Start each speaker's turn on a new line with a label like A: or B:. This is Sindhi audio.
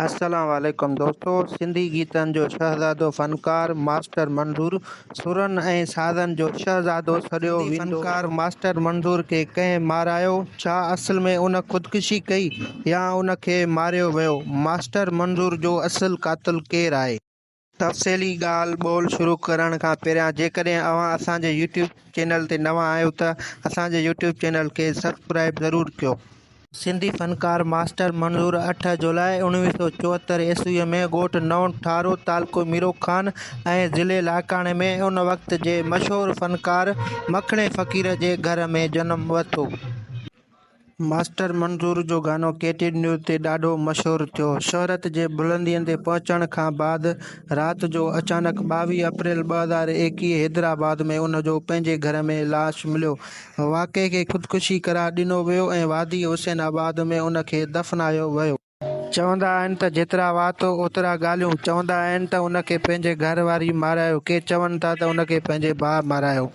A: السلام عليڪم دوستو سنڌي گيتن جو شهزادو فنڪار ماسٽر منظور سرن ۽ سازن جو شهزادو سڏيو
B: سنڌي
A: ويندو
B: فنڪار
A: ماسٽر منظور کي ڪنهن مارايو؟ ڇا اصل ۾ ان خودڪشي ڪئي يا ان کي ماريو ويو؟ ماسٽر منظور جو اصل قاتل ڪير آهي؟ تفصيلي ڳالهه ٻولهه شروع ڪرڻ کان پهريان جيڪڏهن اوهان اسان جي يوٽيوب چينل تي نوان آهيو ته اسان جي يوٽيوب چينل کي سبسڪرائيب ضرور ڪيو. سنڌي فنڪار ماسٽر منظور اٺ جولاء 1974 عيسويء ۾ ڳوٺ نئون ٺارو تعلقو ميرو خان ۽ ضلعي لاڙڪاڻي ۾ ان وقت جي مشهور فنڪار مکڻي فقير جي گهر ۾ جنم ورتو. ماسٽر منظور جو گانو ڪي ٽي نيوز تي ڏاڍو مشهور ٿيو. شهرت جي بلندين تي پهچڻ کان بعد رات جو اچانڪ 22 اپريل 2021 حيدرآباد ۾ ان جو پنهنجي گهر ۾ لاش مليو. واقعي کي خودڪشي قرار ڏنو ويو ۽ وادي حسين آباد ۾ ان کي دفنايو ويو. چوندا آهن ته جيترا وات اوترا ڳالهيون. چوندا آهن ته ان کي پنهنجي گهر واري مارايو. ڪي چون ٿا ته ان کي پنهنجي ڀاء مارايو.